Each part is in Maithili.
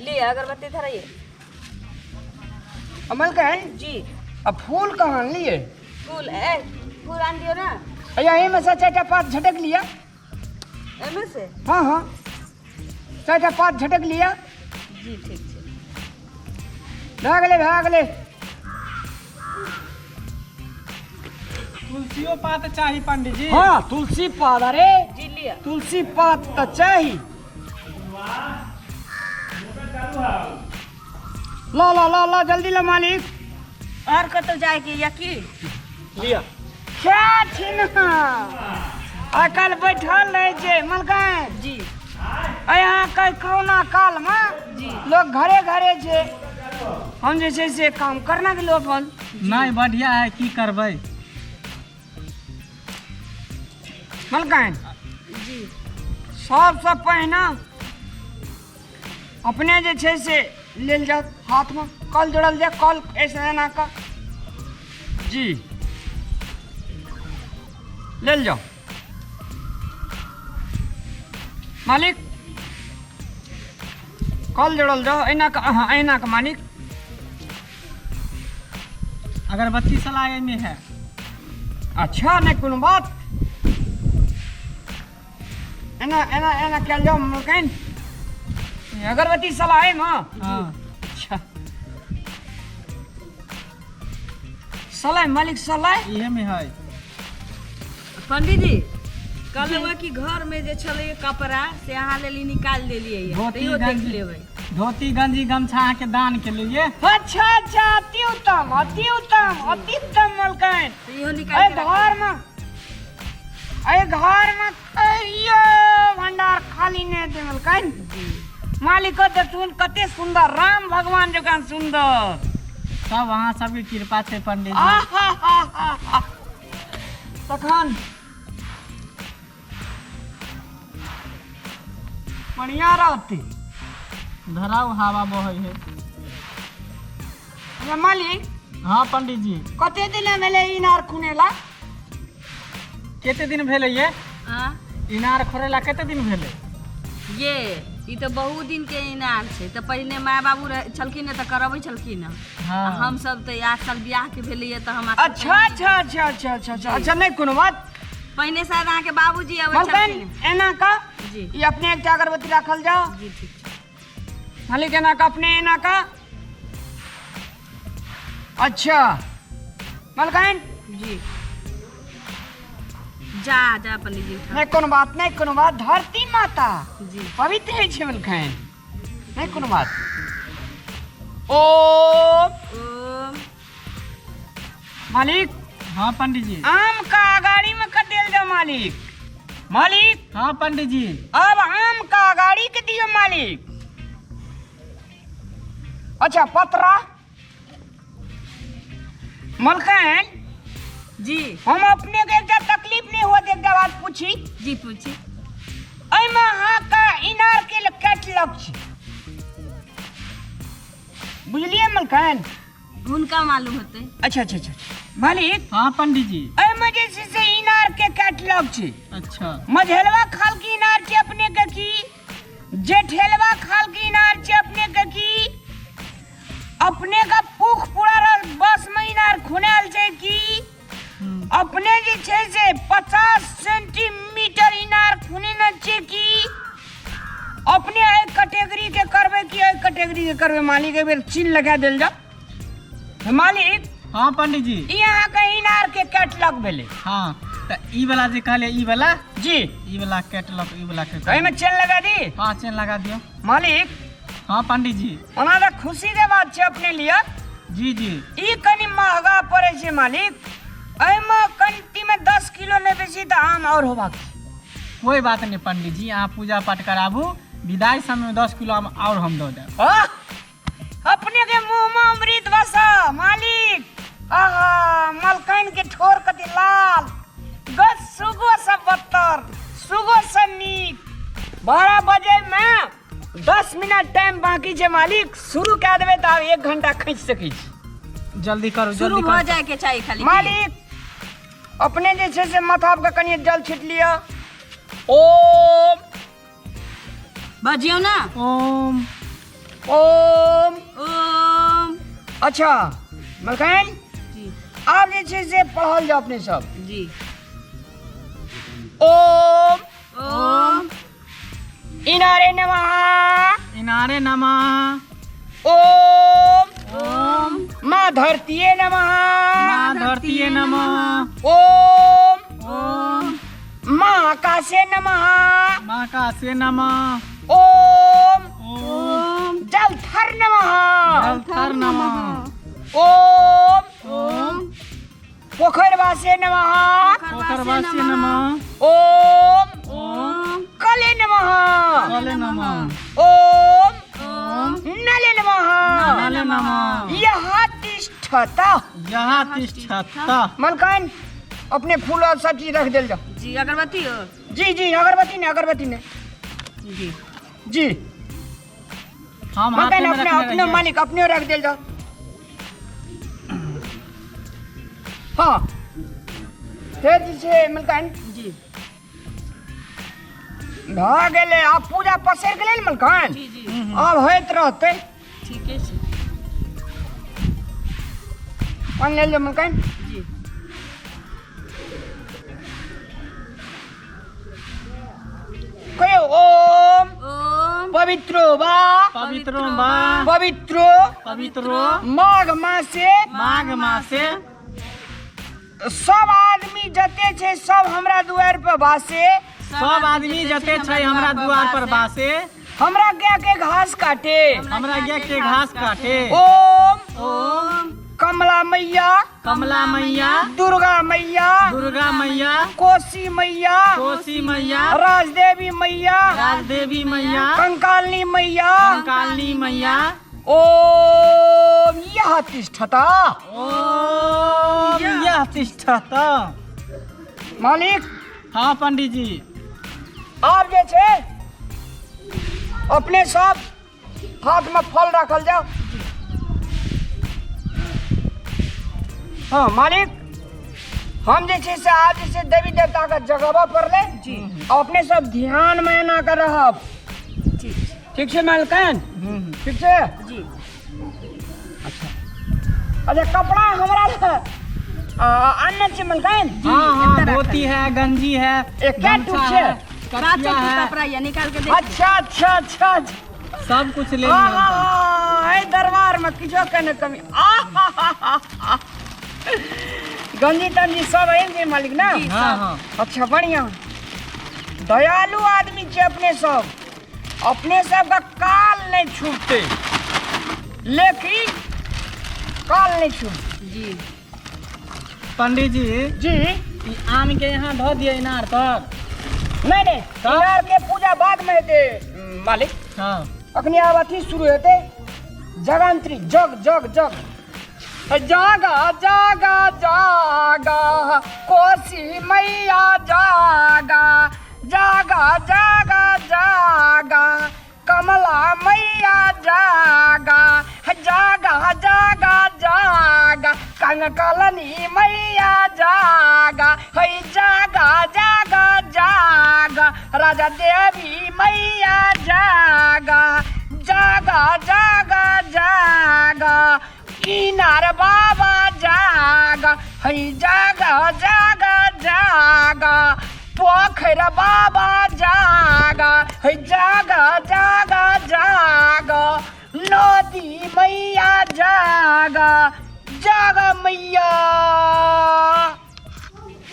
लिए अगरबत्ती धराइए। अमल कहन जी। अब फूल कहाँ लिए? फूल, ए फूल आन दियो ना। यही में से चारिटा पात झटक लिया। एमे से? हाँ हाँ, चारिटा पात झटक लिया। जी ठीक छै। भए गेलै, भए गेलै। तुलसियो पात चाही पंडीजी? हाँ, तुलसी पात। अरे जी लिया। तुलसी पात तऽ चाही। ला ला ला ला, जल्दी ला मालिक। और कतौ जाए के या की? लिया। क्या छी ना, आइ काल्हि बैठल रहै छै मलकाइन। जी। यहाँ के कोरोना काल में जी। लोग घरे घरे छै, हम जे छै से काम करना गेलो अपन। नहीं, बढ़िया है, की करबै। मलकाइन। जी। सबसँ पहिने अपने जे छै से लेल जाउ, हाथमे कल जोड़ल जाय, कल ऐसे एना कऽ जी लेल जाउ मालिक, कल जोड़ल जाउ एना कऽ, हाँ एना कऽ मालिक। अगरबत्ती सलाह में है। अच्छा, नहि कोनो बात, एना एना एना कयल जाउ मलकाइन, अगरबत्ती सलाह है माँ। हाँ। अच्छा, सलाह मालिक, सलाह। इहे में है। पंडीजी, कहलहुँ कि घर में जे छलै कपड़ा से अहाँ लेल ई निकालि देलियै यऽ, धोती, तैयो देख गंजी। लेबै। धोती, गंजी, गमछा अहाँके दान के लिए। अच्छा अच्छा, अति उत्तम, अति उत्तम, अति उत्तम मलकाइन। तऽ इहो एहि निकालि के राखू। घरमे, एहि घरमे कहियो भंडार खाली नहि हेतै मलकाइन। जी। मालिको देखथुन, कते सुन्दर, राम भगवान जकाँ सुन्दर। सब अहाँ सबके कृपा छै पंडीजी। आहा, तखन बढ़िया रहतै। धराउ, हवा बहै है। ये मालिक। हाँ पंडीजी। कते दिन भेलै इनार खुनेला? कते दिन भेलै ये? हाँ? इनार खोरेला कते दिन भेलै? ये ई तऽ बहुत दिन के इनार छै, तऽ पहिने माय बाबू रहै छलखिन ने तऽ करबै छलखिन हँ। हाँ। हम सब तऽ 8 साल बियाह के भेलैए तऽ हम 8 साल। अच्छा अच्छा अच्छा अच्छा अच्छा अच्छा अच्छा, नहि कोनो बात। पहिने शायद अहाँके बाबूजी अबै मलकाइन छलखिन। एना का जी। ई अपने एकटा अगरबत्ती राखल जाओ। जी ठीक छै। मालिक, एना का, अपने एना का। अच्छा मलकाइन। जी, जा जा पंडीजी उठा। नहि कोनो बात, नहि कोनो बात, धरती माता जी। पवित्र होइ छै मलकाइन, नहि कोनो बात। ओम। ओम। मालिक। हाँ पंडीजी। आम का अगाड़ी में कर देल जाओ मालिक, मालिक। हाँ पंडीजी। अब आम का अगाड़ी के दियो मालिक। अच्छा, पतरा मलकाइन। जी। हम अपने के एकटा तकलीफ नहीं हुआ, एकटा बात पूछी? जी, पूछी। एहिमे अहाँके इनार के कैटलॉग छै, बुझलियै मलकाइन? हुनका मालूम होतै। अच्छा अच्छा अच्छा मालिक। हाँ पंडीजी। एहिमे जे छै से इनार के कैटलॉग छै। अच्छा। मझेलवा खाल के इनार छै अपने के की जेठेलवा खाल के इनार छै अपने के की अपने का पुख पूरा रह बस में इनार खुनायल छै की अपने जे छै से 50 सेंटीमीटर इनार खुनेने छै की अपने एहि कैटेगरी के करबै कि एहि कैटेगरी के करबै मालिक, एक बेर चिन्ह लगा देल जाओ मालिक। हाँ पंडीजी। ई अहाँके इनार के कैटलॉग भेलै। हाँ, तऽ ई वाला जे कहलियै, ई वाला। जी। ई वाला कैटलॉग, ई वाला के। एहिमे चेन लगा दी? हाँ, चेन लगा दियौ। मालिक। हाँ पंडीजी। ओना तऽ खुशी के बात छै अपने लिए। जी जी। ई कनि महगा पड़ै छै मालिक, एहिमे कनि में 10 किलो नहि बेसी तऽ आम और होबाक छै। कोई बात नहीं पंडीजी, अहाँ पूजा पाठ कराबू, विदाई समय में 10 किलो आम और हम दऽ देब। आह! अपने के मुंह में अमृत बसा मालिक। आहा, मलकाइन के ठोर कति लाल गस, सुगो से बत्तर, सुगो से नीक। 12 बजे में 10 मिनट टाइम बाकी छै मालिक, शुरू कए देबै तऽ आब 1 घंटा खींच सकै छी। जल्दी करू। शुरू जल्दी भऽ करू। जायके चाही खाली। मालिक, अपने जे छै से माथा पर कनि जल छीट लिअ। ओम। बजियौ ना। ओम। ओम। ओम। अच्छा मलकाइन, जी। आब जे छै से पढ़ल जाउ अपने सब। जी। ओम। ओम। इनारे नमः। इनारे नमः। ओम। ओम। माँ धरतीये नमः। माँ धरतीये नमः। ओम। ओम। माँ आकाशे नमः। माँ आकाशे नमः। ओम। ओम। जलथर नमः। जलथर नमः। ओम। ओम। पोखरवासे नमः। पोखरवासे नमः। ओम। ओम। कले नमः। कले नमः। ओम। ओम। नले नमः। नले नमः। यहाँ तिष्ठता। यहाँ तिष्ठता। मलकान अपने फूल और सब चीज रख दिल जाओ। जी, अगरबत्ती हो। जी जी, अगरबत्ती ने, अगरबत्ती ने। जी। जी। हम मलकान हाथे में अपने रखने अपने रहिए। मालिक अपने रख दिल जाओ। हाँ फेर जे छै मलकान। जी। भऽ गेलै, आब पूजा पसरि गेलै ने मलकान। जी जी। आब होइत रहतै। ठीके छै। पानि लेल जाउ मलकान। जी। कहियौ ओम। ओम। पवित्रो वा। पवित्रो वा। पवित्रो। पवित्रो। माघ मासे। माघ मासे। सब आदमी जते छै सब हमरा दुआरि पर बासे। सब आदमी जते छै हमरा दुआर पर बासे। हमरा गाय के घास काटे। हमरा गाय के घास काटे। ओम। ओम। कमला मैया। कमला मैया। दुर्गा मैया। दुर्गा मैया। कोसी मैया। कोसी मैया। राजदेवी मैया। राजदेवी मैया। कंकालिनी मैया। कंकालिनी मैया। ओम यह तिष्ठता। ओम यह तिष्ठता। मालिक। हाँ पंडित जी। आब जे छै अपने सब हाथ में फल रखल जाओ। हाँ मालिक, हम जे छै से आज जे छै देवी देवता के जगबऽ पड़लै। जी। अपने सब ध्यान में एना के रहब। ठीक। ठीक छै मालिकन? ठीक छै? जी। अच्छा कपड़ा हमरा अन्न छै मलकाइन। हाँ हाँ, धोती है, गंजी है, एक क्या गमछा टूट छै? है, पाँचे कचिया ठो है, कपड़ा ये निकाल के देख। अच्छा अच्छा अच्छा अच्छा। सब कुछ ले हाँ, लियौ। हाँ, हाँ, एहि दरबार में किछो के नहि कमी। आहाहाहा। गंजी तंजी सब आनि छै मालिक ना? जी। हाँ हाँ। अच्छा बढ़िया, दयालु आदमी छै अपने सब। अपने सबके काल नहीं छूटते, लेकिन काल नहीं छूटते। जी। पंडित जी। जी। ई आम के यहाँ धो दिए इनार पर। नहीं नहीं, तब? इनार के पूजा बाद में हेतै मालिक। हाँ। अखनी आब अथी शुरू हेतै जगंत्री। जग जग जग जागा जागा जागा कोसी मैया जागा जागा जागा जागा कमला मैया जागा जागा जागा जागा कंकलनी मैया जागा है जागा जागा जागा राजा देवी मैया जागा जागा जागा जागा इनार बाबा जागा है जागा जागा जागा पोखर बाबा जागा है जागा जागा जागा नदी मैया जागा जागा मैया।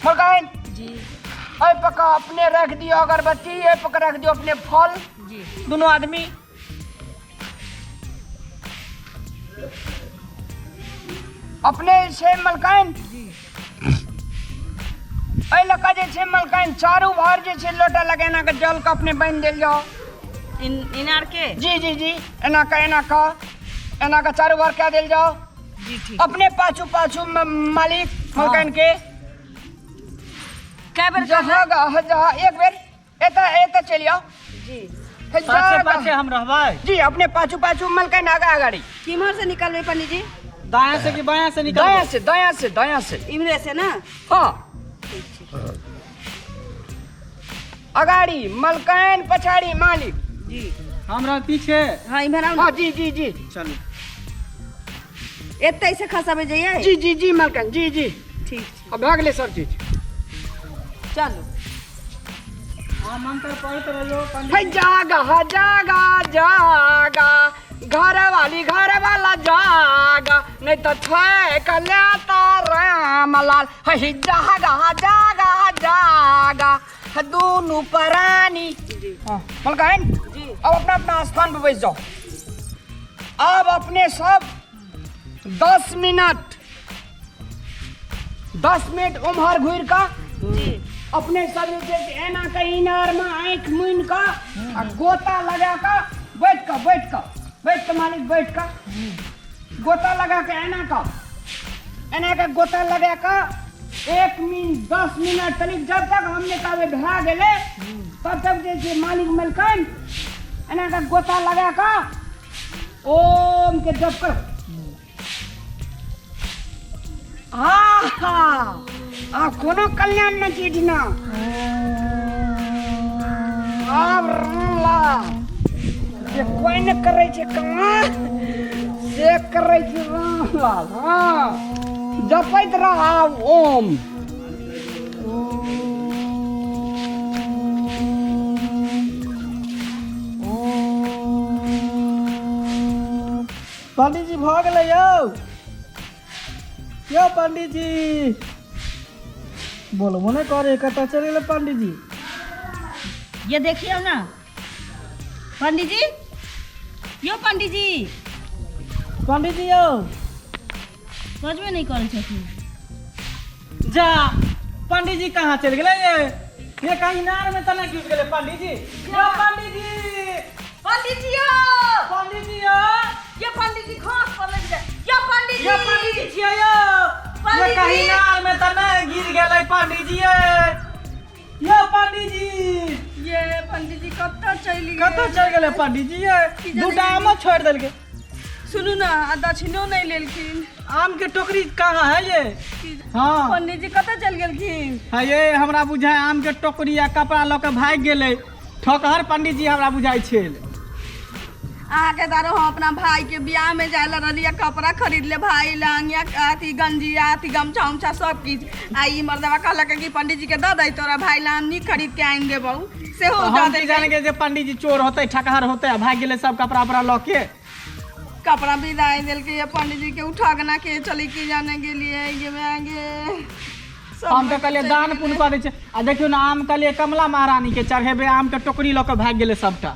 मलकाइन। जी। एहि पका अपने रख दियो अगरबत्ती, एहि पका रख दियो अपने फल। जी। दोनों आदमी अपने छै मलकाइन। जी। एहि लऽ कऽ जे छै मलकाइन चारू भर जे छै लोटा लगेना के जल के अपने बान्हि देल जाओ। इनार के? जी जी जी, एना के एना के एना के चारू भर कए देल जाओ। जी ठीक। अपने पाछू पाछू मालिक मलकाइन के। कै बेर जहाँ जहाँ एक बेर एतऽ एतऽ चलि आउ। जी। हे पाछे जागा। पाछे हम रहबै। जी, अपने पाछू पाछू मलकाइन आगा अगाड़ी। किम्हर से निकलबै पंडित जी? दायां से कि बायां से निकलबै? दायां से, दायां से, दायां से। इम्हरे से ना? हाँ। अगाड़ी मलकाइन, पछाड़ी मालिक। जी। हमरा पीछे। हाँ, इम्हर आउ। हाँ, जी जी जी। चलू। एतै से खसाबै जइयै। जी जी जी मलकाइन, जी जी। ठीक छै। अब भए गेलै सब चीज। चलू। हाँ, मंत्र पढ़ैत रहियौ हे। पंडित। जागा जागा जागा, घर वाली घर वाला जागा, नहीं तो छै कल्याता रामलाल। हे जागा जागा जागा दोनों प्राणी। हाँ, मलकाइन। जी। अब अपना अपना स्थान पर बैठ जाओ। अब अपने सब 10 मिनट, 10 मिनट उम्हर घुर का जी। अपने सब जे छै से एना के इनार में आँखि मुनि कऽ आ गोता लगा कऽ बैठ कऽ, बैठ कऽ, बैठ कऽ मालिक, बैठ कऽ गोता लगा कऽ, एना कऽ, एना कऽ गोता लगा कऽ 1 मिनट, 10 मिनट तनिक, जब तक हमने कहबै भए गेलै तब तक जे छै मालिक मलकाइन एना कऽ गोता लगा कऽ ओम के जप कर। आहा, आ कोनो कल्याण नहि छै एहिठिना। आब रामलाल जे कोइ नहि करै छै कमाल से करै छै रामलाल। हँ, जपैत रह आब ओम। पंडीजी, भऽ गेलै यौ? यौ पंडीजी, बोलबो नहि करे, कतऽ चलि गेलै पंडीजी? ये देखियौ ने पंडीजी, यौ पंडीजी। पंडीजी यौ। बजबे नहि करै छथिन। जा, पंडीजी कहाँ चलि गेलै ये? ये कहीं इनार में तऽ नहि घुसि गेलै पंडीजी? यौ पंडीजी! पंडीजी यौ! पंडीजी यौ! ये पंडीजी, घास पर लग जाए। यो पंडीजी! यौ पंडीजी छियै यौ? ये पंडीजी! कहीं इनार में तऽ नहि गिर गेलै पंडीजी ये? यौ पंडीजी! ये पंडीजी कतऽ चलि गेल? कतऽ चलि गेलै पंडीजी ये? की जाने। दूटा आमो छोड़ि देलकै। सुनू ने, आ दक्षिणो नहि लेलखिन। आम के टोकरी कहाँ है ये? हाँ। पंडीजी कतऽ चलि गेलखिन? हाँ ये, हमरा बुझाय आम के टोकरी आ कपड़ा लऽ के भागि गेलै ठोकहर पंडीजी, हमरा बुझाइ छै। अहाँके दारो हम अपना भाई के बियाह में जाय ला रहली, कपड़ा खरीद ले भाई लंगिया, अथी गंजिया, अथी गमछा उमछा सब किछु। आ ई मर्दवा कहलक कि पंडीजी के दऽ दै, तोरा भाई ला हम नीक खरीद के आनि देबौ, सेहो तऽ दऽ हम की देलकै। जाने जे पंडीजी चोर होतै, ठकहर होतै, आ भागि गेलै सब कपड़ा उपड़ा लऽ के। कपड़ा विदाई देलकै ये पंडीजी के। उठगना के चली, की जाने गेलिए गे माय गे। सब हम तऽ कहलियै दान पुण्य करै छै, आ देखियौ ने, आम कहलियै कमला महारानी के चढ़ेबै, आम के टोकरी लऽ के भागि गेलै सबटा।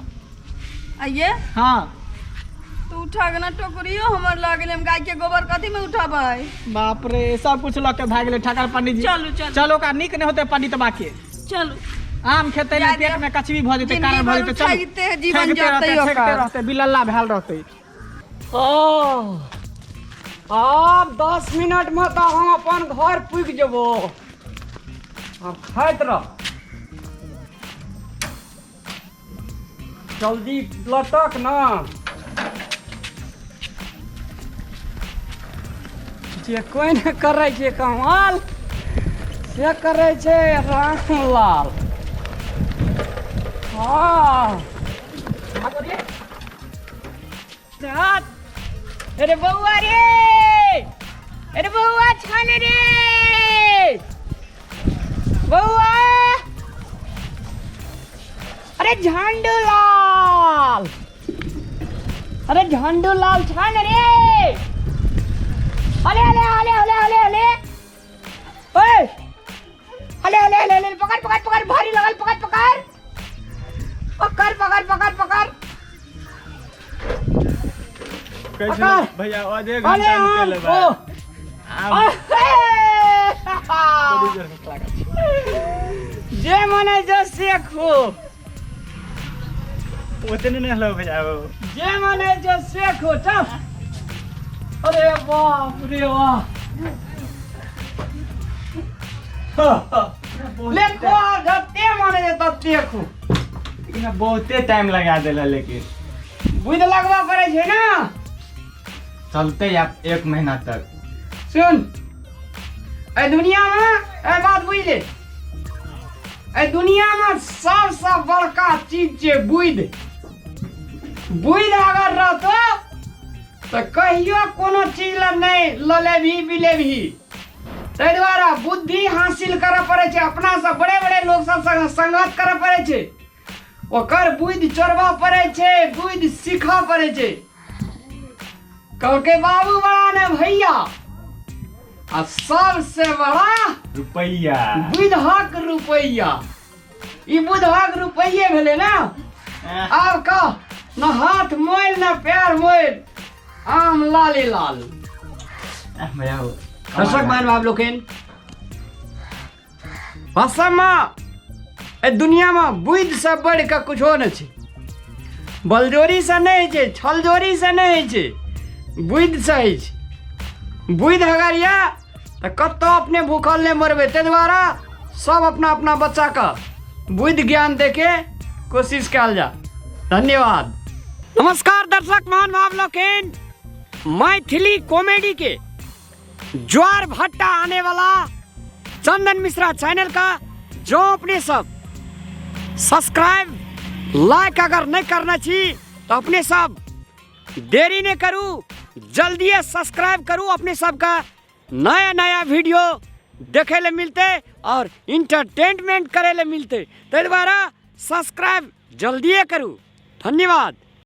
आ ये हाँ। तो उठगना टोकरियो हमर लऽ गेलै, हम गाय के गोबर कथी में उठबै? बाप रे, सब कुछ लऽ के भागि गेलै ठकर पंडीजी। चलू, चलू। चलो, ओकरा नीक नहि होतै पंडितबा के। चलू। आम खेतै जा ने, दियौ। पेट में कचबी भऽ जेतै, जिंदगी कारण भऽ भर जेतै। चलू। ठगिते जीवन ठगिते जतै रहतै, ठगिते ओकर। रहतै, बिलल्ला भेल रहतै। आब 10 मिनट में तऽ हम अपन घर पुगि जेबो। आब खाइत रह, जल्दी लटक ना। जे कोइ नहि करै छै कमाल से करै छै रामलाल। हँ, अरे बौआ रे, अरे बौआ छाने रे बौआ, अरे झंडू लाल, अरे झंडू लाल छान रे। अरे अरे अरे अरे अरे अरे, ओए, अरे अरे अरे अरे, पकड़ पकड़ पकड़, भारी लगल, पकड़ पकड़ पकड़ पकड़ पकड़ पकड़। पकड़। भैया, आज एक अरे घंटा में आम चले। ओ आम। अहे! जे मने जो से खो। ओतने नहीं लो भैया वो। जे मने जो से खो, चल। अरे बाप रे, वाह! ले खो, जते मने जे तते खो। लेकिन बहुते टाइम लगा देला लेकिन। बुझ लगबा पड़ै छै ने। चलते आप एक महीना तक। सुन, एहि दुनियामे एहि बात बुझि ले, एहि दुनियामे सबसँ बड़का चीज छै बुद्धि। बुद्धि अगर रहतो तऽ कहियो कोनो चीज लए नहि लऽ लेबही बिलेबही। ताहि दुआरे बुद्धि हासिल करऽ पड़ै छै, अपनासँ बड़े बड़े लोक सब संग संगत करऽ पड़ै छै, ओकर बुद्धि चोरबऽ पड़ै छै, बुद्धि सीखऽ पड़ै छै। कहलकै बाबू बड़ा ने भैया, आ सबसे बड़ा रुपैया, बुधक रुपैया। ई बुधक रुपैये भेलै ने। आब कह न हाथ मोल न पैर मोल, आम लाले लाल। भैया दर्शक महानुभाव लोकनि, वास्तवमे एहि दुनियामे बुद्धिसँ बढ़ि कऽ किछो नहि छै। बलजोरीसँ नहि होइ छै, छलजोरीसँ नहि होइ छै, बुद्धिसँ होइ छै। बुद्धि अगर यए तऽ कतहु अपने भूखल नहि मरबै। ताहि दुआरे सब अपना अपना बच्चाके बुद्धि ज्ञान दैके कोशिश कयल जाय। धन्यवाद। नमस्कार दर्शक महानुभाव लोकनि, मैथिली कॉमेडी के ज्वार भट्टा आने वाला चंदन मिश्रा चैनल का जो अपने सब सब्सक्राइब लाइक अगर नहीं करना छी तो अपने सब देरी नहीं करू, जल्दी सब्सक्राइब करू। अपने सबका नया नया वीडियो देखे ले मिलते और इंटरटेनमेंट करे ले मिलते, ताहि दुआरे सब्सक्राइब जल्दिए करू। धन्यवाद।